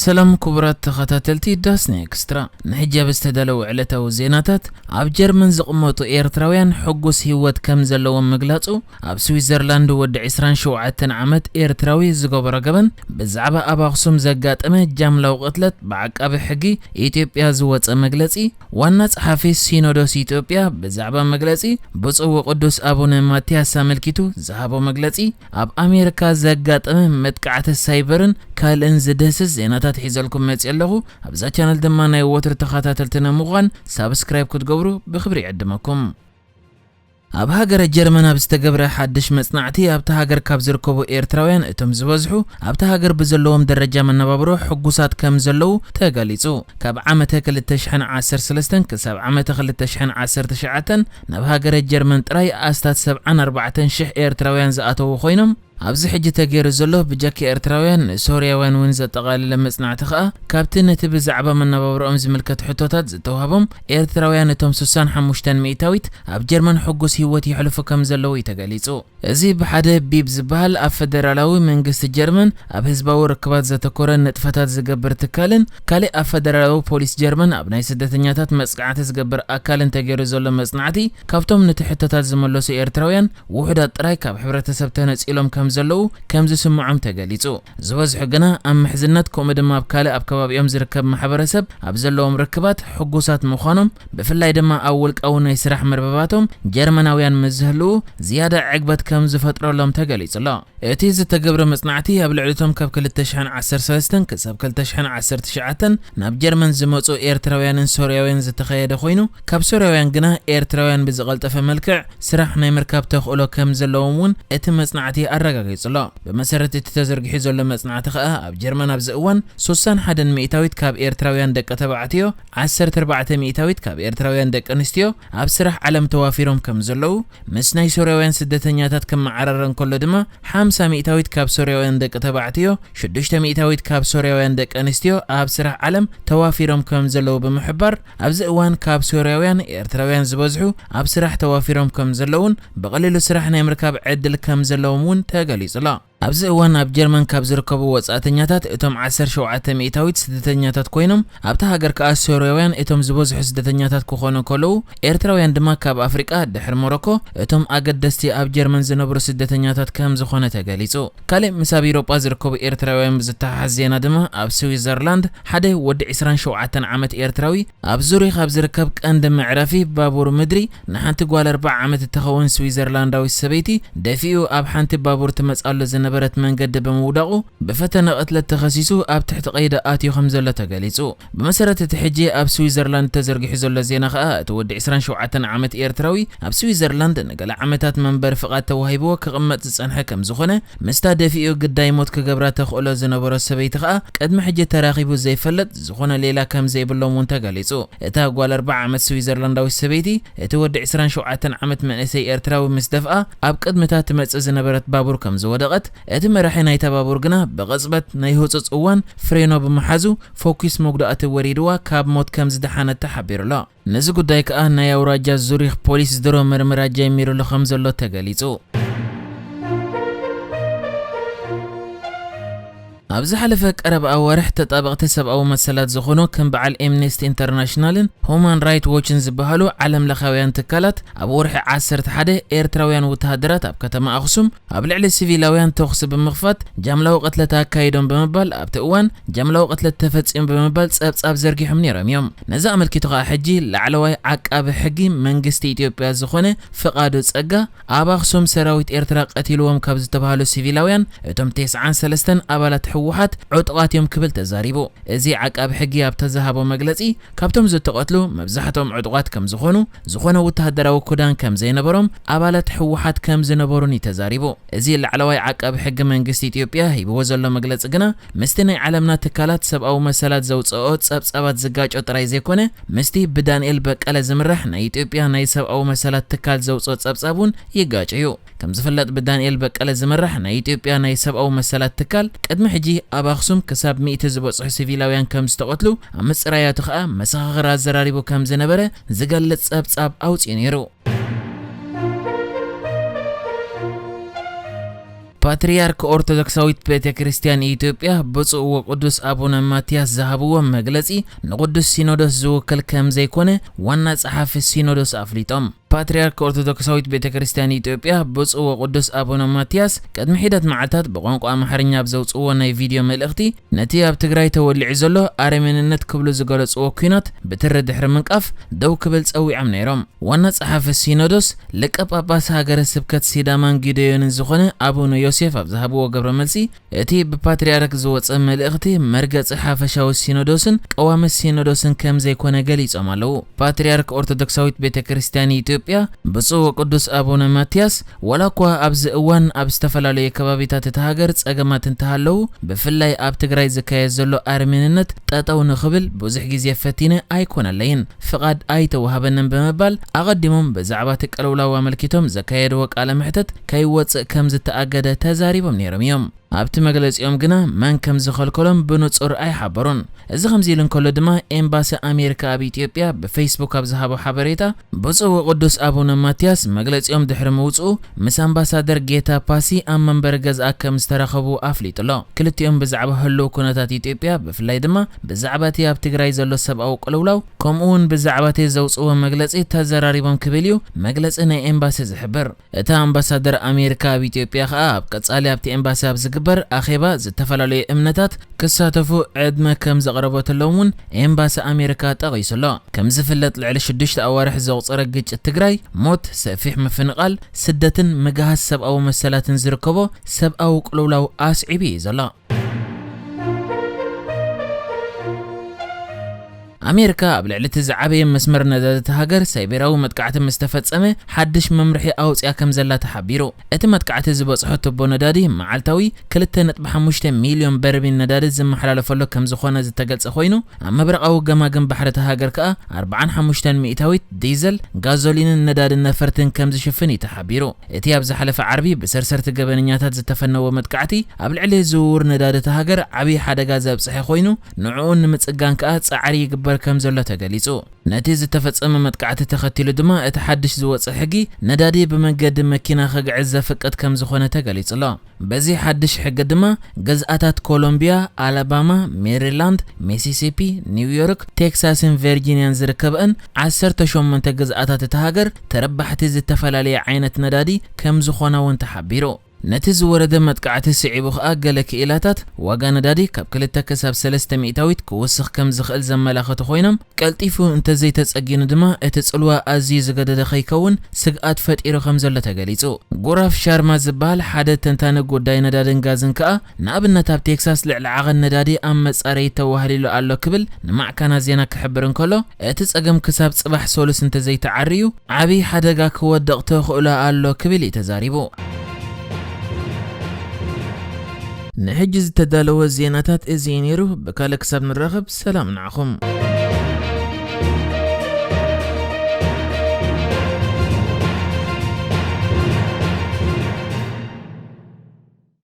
ሰላም ክቡራት ተኸታተልቲ ዳስኒ ኤክስትራ፣ ንሕጂ ኣብ ዝተዳለዉ ዕለታዊ ዜናታት፣ ኣብ ጀርመን ዝቕመጡ ኤርትራውያን ሕጉስ ህይወት ከም ዘለዎም ምግላጹ፣ ኣብ ስዊዘርላንድ ወዲ ዕስራን ሸውዓተን ዓመት ኤርትራዊ ዝገበሮ ገበን፣ ብዛዕባ ኣብ ኣኽሱም ዘጋጠመ ጃምላዊ ቅትለት ብዓቃቢ ሕጊ ኢትዮጵያ ዝወጸ መግለጺ፣ ዋና ጸሓፊ ሲኖዶስ ኢትዮጵያ ብዛዕባ መግለጺ ብፁዕ ወቅዱስ ኣቡነ ማትያስ ኣመልኪቱ ዝሃቦ መግለጺ፣ ኣብ ኣሜሪካ ዘጋጠመ መጥቃዕቲ ሳይበርን ካልእን ዝድህስስ ዜናታት ሒዘልኩም መጽእ ኣለኹ። ኣብዛ ቻነል ድማ ናይ ወትሩ ተኸታተልቲ ንምዃን ሳብስክራይብ ክትገብሩ ብኽብሪ ይዕድመኩም። ኣብ ሃገረ ጀርመን ኣብ ዝተገብረ ሓድሽ መጽናዕቲ፣ ኣብታ ሃገር ካብ ዝርከቡ ኤርትራውያን እቶም ዝበዝሑ ኣብታ ሃገር ብዘለዎም ደረጃ መነባብሮ ሕጉሳት ከም ዘለዉ ተገሊጹ። ካብ ዓመተ ክልተ ሽሕን ዓሰርተ ሰለስተን ክሳብ ዓመተ ክልተ ሽሕን ዓሰርተ ትሽዓተን ናብ ሃገረ ጀርመን ጥራይ ኣስታት ሰብዓን ኣርባዕተን ሽሕ ኤርትራውያን ዝኣተዉ ኮይኖም፣ ኣብዚ ሕጂ ተገይሩ ዘሎ ብጀካ ኤርትራውያን ንሶርያውያን እውን ዘጠቓለለ መጽናዕቲ ከኣ ካብቲ ነቲ ብዛዕባ መነባብሮኦም ዝምልከት ሕቶታት ዝተዋህቦም ኤርትራውያን እቶም ስሳን ሓሙሽተን ሚእታዊት ኣብ ጀርመን ሕጉስ ህይወት የሕልፉ ከም ዘለዉ እዩ ተገሊጹ። እዚ ብሓደ ቢብ ዝበሃል ኣብ ፈደራላዊ መንግስቲ ጀርመን ኣብ ህዝባዊ ርክባት ዘተኮረ ንጥፈታት ዝገብር ትካልን ካልእ ኣብ ፈደራላዊ ፖሊስ ጀርመን ኣብ ናይ ስደተኛታት መጽቃዕቲ ዝገብር ኣካልን ተገይሩ ዘሎ መጽናዕቲ ካብቶም ነቲ ሕቶታት ዝመለሱ ኤርትራውያን ውሑዳት ጥራይ ካብ ሕብረተሰብ ተነጺሎም ከም ዘለዉ ከም ዝስምዖም ተገሊጹ። ዝበዝሑ ግና ኣብ ምሕዝነት ከምኡ ድማ ኣብ ካልእ ኣብ ከባቢኦም ዝርከብ ማሕበረሰብ ኣብ ዘለዎም ርክባት ሕጉሳት ምዃኖም፣ ብፍላይ ድማ ኣብ ውልቃዊ ናይ ስራሕ መርበባቶም ጀርመናውያን ምስ ዝህልዉ ዝያዳ ዕግበት ከም ዝፈጥረሎም ተገሊጹ ኣሎ። እቲ ዝተገብረ መጽናዕቲ ኣብ ልዕሊ እቶም ካብ ክልተ ሽሕን ዓሰርተ ሰለስተን ክሳብ ክልተ ሽሕን ዓሰርተ ትሽዓተን ናብ ጀርመን ዝመጹ ኤርትራውያንን ሶርያውያን ዝተኻየደ ኮይኑ፣ ካብ ሶርያውያን ግና ኤርትራውያን ብዝቐልጠፈ መልክዕ ስራሕ ናይ ምርካብ ተኽእሎ ከም ዘለዎም እውን እቲ መጽናዕቲ ኣረጋጊጹ ኣሎ። ብመሰረት እቲ ተዘርጊሑ ዘሎ መጽናዕቲ ከኣ ኣብ ጀርመን ኣብዚ እዋን ስሳን ሓደን ሚእታዊት ካብ ኤርትራውያን ደቂ ተባዕትዮ፣ ዓሰርተ ኣርባዕተ ሚእታዊት ካብ ኤርትራውያን ደቂ ኣንስትዮ ኣብ ስራሕ ዓለም ተዋፊሮም ከም ዘለዉ፣ ምስ ናይ ሶርያውያን ስደተኛታት ክመዓራረ እንከሎ ድማ ሓምሳ ሚእታዊት ካብ ሶርያውያን ደቂ ተባዕትዮ፣ ሽዱሽተ ሚእታዊት ካብ ሶርያውያን ደቂ ኣንስትዮ ኣብ ስራሕ ዓለም ተዋፊሮም ከም ዘለዉ ብምሕባር፣ ኣብዚ እዋን ካብ ሶርያውያን ኤርትራውያን ዝበዝሑ ኣብ ስራሕ ተዋፊሮም ከም ዘለዉን ብቐሊሉ ስራሕ ናይ ምርካብ ዕድል ከም ዘለዎም እውን ተገሊጹ ኣሎ። ኣብዚ እዋን ኣብ ጀርመን ካብ ዝርከቡ ወጻእተኛታት እቶም ዓሰርተ ሸውዓተ ሚእታዊት ስደተኛታት ኮይኖም፣ ኣብታ ሃገር ከኣ ሶርያውያን እቶም ዝበዝሑ ስደተኛታት ክኾኑ ከለዉ፣ ኤርትራውያን ድማ ካብ ኣፍሪቃ ድሕሪ ሞሮኮ እቶም ኣገደስቲ ኣብ ጀርመን ዝነብሩ ስደተኛታት ከም ዝኾነ ተገሊጹ። ካልእ ምስ ኣብ ኤውሮጳ ዝርከቡ ኤርትራውያን ብዝተሓሓዝ ዜና ድማ ኣብ ስዊዘርላንድ ሓደ ወዲ ዕስራን ሸውዓተን ዓመት ኤርትራዊ ኣብ ዙሪክ ኣብ ዝርከብ ቀንዲ መዕረፊ ባቡር ምድሪ ንሓንቲ ጓል ኣርብዓ ዓመት እትኸውን ስዊዘርላንዳዊት ሰበይቲ ደፊኡ ኣብ ሓንቲ ባቡር ትመጽኣሉ ዝነበረት መንገዲ ብምውዳቑ ብፈተነ ቅትለት ተኸሲሱ ኣብ ትሕቲ ቀይዲ ኣትዩ ከም ዘሎ ተገሊጹ። ብመሰረት እቲ ሕጂ ኣብ ስዊዘርላንድ ተዘርጊሑ ዘሎ ዜና ከኣ፣ እቲ ወዲ ዕስራን ሸውዓተን ዓመት ኤርትራዊ ኣብ ስዊዘርላንድ ንገለ ዓመታት መንበሪ ፍቓድ ተዋሂብዎ ክቕመጥ ዝጸንሐ ከም ዝኾነ፣ ምስታ ደፊኡ ግዳይ ሞት ክገብራ ተኽእሎ ዝነበሮ ሰበይቲ ከኣ ቅድሚ ሕጂ ተራኺቡ ዘይፈልጥ ዝኾነ ሌላ ከም ዘይብሎም እውን ተገሊጹ። እታ ጓል ኣርብዓ ዓመት ስዊዘርላንዳዊት ሰበይቲ፣ እቲ ወዲ ዕስራን ሸውዓተን ዓመት መንእሰይ ኤርትራዊ ምስ ደፍኣ፣ ኣብ ቅድሚታ ትመጽእ ዝነበረት ባቡር ከም ዝወደቐት፣ እቲ መራሒ ናይታ ባቡር ግና ብቕጽበት ናይ ህጹጽ እዋን ፍሬኖ ብምሓዙ፣ ፎኪስ መጉዳእቲ ወሪድዋ ካብ ሞት ከም ዝደሓነት ተሓቢሩ ኣሎ። ነዚ ጉዳይ ከኣ ናይ ኣውራጃ ዙሪኽ ፖሊስ ድሮ መርመራ ጀሚሩሉ ከም ዘሎ ተገሊጹ። ኣብ ዝሓለፈ ቀረባ ኣዋርሕ ተጣበቕቲ ሰብኣዊ መሰላት ዝኾኑ ከም በዓል ኤምነስቲ ኢንተርናሽናልን ሁማን ራይት ዎችን ዝበሃሉ ዓለም ለኻውያን ትካላት ኣብ ወርሒ ዓሰርተ ሓደ ኤርትራውያን ወተሃደራት ኣብ ከተማ ኣኽሱም ኣብ ልዕሊ ሲቪላውያን ተኹሲ ብምኽፋት ጃምላዊ ቅትለት ኣካይዶም ብምባል ኣብቲ እዋን ጃምላዊ ቅትለት ተፈጺሙ ብምባል ጸብጻብ ዘርጊሖም ነይሮም እዮም። ነዚ ኣመልኪቱ ከኣ ሕጂ ላዕለዋይ ዓቃቢ ሕጊ መንግስቲ ኢትዮጵያ ዝኾነ ፍቓዱ ጸጋ ኣብ ኣኽሱም ሰራዊት ኤርትራ ቀቲልዎም ካብ ዝተባህሉ ሲቪላውያን እቶም ተስዓን ሰለስተን ኣባላት ህወሓት ዕጡቓት እዮም ክብል ተዛሪቡ። እዚ ዓቃቢ ሕጊ ኣብቲ ዝሃቦ መግለጺ ካብቶም ዝተቐትሉ መብዛሕትኦም ዕጡቓት ከም ዝኾኑ፣ ዝኾነ ወተሃደራዊ ክዳን ከም ዘይነበሮም፣ ኣባላት ህወሓት ከም ዝነበሩን እዩ ተዛሪቡ። እዚ ላዕለዋይ ዓቃቢ ሕጊ መንግስቲ ኢትዮጵያ ሂብዎ ዘሎ መግለጺ ግና ምስቲ ናይ ዓለምና ትካላት ሰብኣዊ መሰላት ዘውፅኦ ጸብጻባት ዝጋጮ ጥራይ ዘይኮነ ምስቲ ብዳንኤል በቀለ ዝምራሕ ናይ ኢትዮጵያ ናይ ሰብኣዊ መሰላት ትካል ዘውፅኦ ጸብጻብ እውን ይጋጮ እዩ። ከም ዝፍለጥ ብዳንኤል በቀለ ዝምራሕ ናይ ኢትዮጵያ ናይ ሰብኣዊ መሰላት ትካል ቅድሚ ሕጂ ኣብ ኣኽሱም ክሳብ ሚእቲ ዝበጽሑ ሲቪላውያን ከም ዝተቐትሉ ኣብ ምጽራያቱ ከኣ መሰኻኽር ኣዘራሪቡ ከም ዝነበረ ዝገልጽ ጸብጻብ ኣውጺኡ ነይሩ። ፓትርያርክ ኦርቶዶክሳዊት ቤተ ክርስቲያን ኢትዮጵያ ብፁዕ ወቅዱስ ኣቡነ ማትያስ ዝሃብዎ መግለጺ ንቅዱስ ሲኖዶስ ዝውክል ከም ዘይኮነ ዋና ጸሓፊ ሲኖዶስ ኣፍሊጦም። ፓትርያርክ ኦርቶዶክሳዊት ቤተ ክርስቲያን ኢትዮጵያ ብፁዕ ወቅዱስ ኣቡነ ማትያስ ቅድሚ ሒደት መዓልታት ብቋንቋ ኣምሓርኛ ኣብ ዘውፅዎ ናይ ቪድዮ መልእኽቲ፣ ነቲ ኣብ ትግራይ ተወሊዑ ዘሎ ኣረሜንነት ክብሉ ዝገለፅዎ ኲናት ብትሪ ድሕሪ ምንቃፍ ደው ክብል ጸዊዖም ነይሮም። ዋና ጸሓፊ ሲኖዶስ፣ ሊቀ ጳጳስ ሃገረ ስብከት ሲዳማን ጊደዮንን ዝኾነ ኣቡነ ዮሴፍ ኣብ ዝሃብዎ ግብረ መልሲ፣ እቲ ብፓትርያርክ ዝወጸ መልእኽቲ መርገጺ ሓፈሻዊ ሲኖዶስን ቀዋሚ ሲኖዶስን ከም ዘይኮነ ገሊጾም ኣለዉ። ፓትርያርክ ኦርቶዶክሳዊት ቤተ ክርስቲያን ኢትዮጵያ ብፁዕ ወቅዱስ ኣቡነ ማትያስ፣ ዋላ እኳ ኣብዚ እዋን ኣብ ዝተፈላለዩ ከባቢታት እታ ሃገር ጸገማት እንተሃለዉ፣ ብፍላይ ኣብ ትግራይ ዝካየድ ዘሎ ኣረሜንነት ጠጠው ንኽብል ብዙሕ ግዜ ፈቲነ ኣይኮነለይን፣ ፍቓድ ኣይተዋሃበንን ብምባል ኣቐዲሞም ብዛዕባ እቲ ቅልውላው ኣመልኪቶም ዘካየድዎ ቃለ መሕተት ከይወጽእ ከም ዝተኣገደ ተዛሪቦም ነይሮም እዮም። ኣብቲ መግለጺኦም ግና መን ከም ዝኸልከሎም ብንጹር ኣይሓበሩን። እዚ ከምዚ ኢሉ እንከሎ ድማ ኤምባሲ ኣሜሪካ ኣብ ኢትዮጵያ ብፌስቡክ ኣብ ዝሃቦ ሓበሬታ ብፁዕ ወቅዱስ ኣቡነ ማትያስ መግለጺኦም ድሕሪ ምውጽኡ ምስ ኣምባሳደር ጌታ ፓሲ ኣብ መንበሪ ገዝኣ ከም ዝተራኸቡ ኣፍሊጡ ኣሎ። ክልቲኦም ብዛዕባ ህልው ኩነታት ኢትዮጵያ ብፍላይ ድማ ብዛዕባ እቲ ኣብ ትግራይ ዘሎ ሰብኣዊ ቅልውላው ከምኡ እውን ብዛዕባ እቲ ዘውፅዎ መግለጺ ተዘራሪቦም ክብል እዩ መግለጺ ናይ ኤምባሲ ዝሕብር። እታ ኣምባሳደር ኣሜሪካ ኣብ ኢትዮጵያ ከኣ ኣብ ቀጻሊ ኣብቲ ኤምባሲ ኣብ ዝግበር ኣኼባ ዝተፈላለዩ እምነታት ክሳተፉ ዕድመ ከም ዘቕረበትሎም እውን ኤምባሲ ኣሜሪካ ጠቒሱ ኣሎ። ከም ዝፍለጥ ልዕሊ ሽዱሽተ ኣዋርሕ ዘቑጸረ ግጭት ትግራይ ሞት፣ ሰፊሕ ምፍንቓል፣ ስደትን ምግሃስ ሰብኣዊ መሰላትን ዝርከቦ ሰብኣዊ ቅልውላው ኣስዒቡ እዩ ዘሎ። ኣሜሪካ ኣብ ልዕሊ እቲ ዝዓበየ መስመር ነዳዲ እታ ሃገር ሳይቤራዊ መጥቃዕቲ ምስ ተፈጸመ ሓድሽ መምርሒ ኣውፅያ ከም ዘላ ተሓቢሩ። እቲ መጥቃዕቲ ዝበፅሖ ቱቦ ነዳዲ መዓልታዊ ክልተ ነጥቢ ሓሙሽተ ሚልዮን በርሚል ነዳዲ ዝመሓላለፈሉ ከም ዝኾነ ዝተገልጸ ኮይኑ፣ ኣብ ምብራቓዊ ገማግም ባሕሪ እታ ሃገር ከኣ ኣርብዓን ሓሙሽተን ሚእታዊት ዲዘል፣ ጋዞሊንን ነዳዲ ነፈርትን ከም ዝሽፍን እዩ ተሓቢሩ። እቲ ኣብ ዝሓለፈ ዓርቢ ብሰርሰርቲ ገበነኛታት ዝተፈነወ መጥቃዕቲ ኣብ ልዕሊ ዝውውር ነዳዲ እታ ሃገር ዓብዪ ሓደጋ ዘብጽሐ ኮይኑ፣ ንዕኡ ንምጽጋን ከኣ ጻዕሪ ይግበር ከም ዘሎ ተገሊጹ። ነቲ ዝተፈጸመ መጥቃዕቲ ተኸቲሉ ድማ እቲ ሓድሽ ዝወጸ ሕጊ ነዳዲ ብመንገዲ መኪና ክግዕዝ ዘፍቅድ ከም ዝኾነ ተገሊጹ ኣሎ። በዚ ሓድሽ ሕጊ ድማ ግዝኣታት ኮሎምቢያ፣ ኣላባማ፣ ሜሪላንድ፣ ሚሲሲፒ፣ ኒውዮርክ፣ ቴክሳስን ቨርጂንያን ዝርከበአን ዓሰርተ ሸሞንተ ግዝኣታት እታ ሃገር ተረባሕቲ ዝተፈላለየ ዓይነት ነዳዲ ከም ዝኾና እውን ተሓቢሩ። ነቲ ዝወረደ መጥቃዕቲ ስዒቡ ከኣ ገለ ክኢላታት ዋጋ ነዳዲ ካብ ክልተ ክሳብ ሰለስተ ሚእታዊት ክውስኽ ከም ዝኽእል ዘመላኸቱ ኮይኖም፣ ቀልጢፉ እንተዘይተጸጊኑ ድማ እቲ ጽልዋ ኣዝዩ ዝገደደ ከይከውን ስግኣት ፈጢሩ ከም ዘሎ ተገሊጹ። ጉራፍ ሻርማ ዝበሃል ሓደ ተንታኒ ጉዳይ ነዳድን ጋዝን ከኣ፣ ንኣብነት ኣብ ቴክሳስ ልዕሊ ዓቐን ነዳዲ ኣብ መጻረዪ ተዋህሊሉ ኣሎ ክብል ንማዕከናት ዜና ክሕብር እንከሎ፣ እቲ ጸገም ክሳብ ጽባሕ ሰሉስ እንተዘይተዓርዩ ዓብዪ ሓደጋ ክወድቕ ተኽእሎ ኣሎ ክብል እዩ ተዛሪቡ። ንሕጂ ዝተዳለወ ዜናታት እዚ እዩ ነይሩ። ብካልእ ክሳብ ንራኸብ ሰላም ንዓኹም።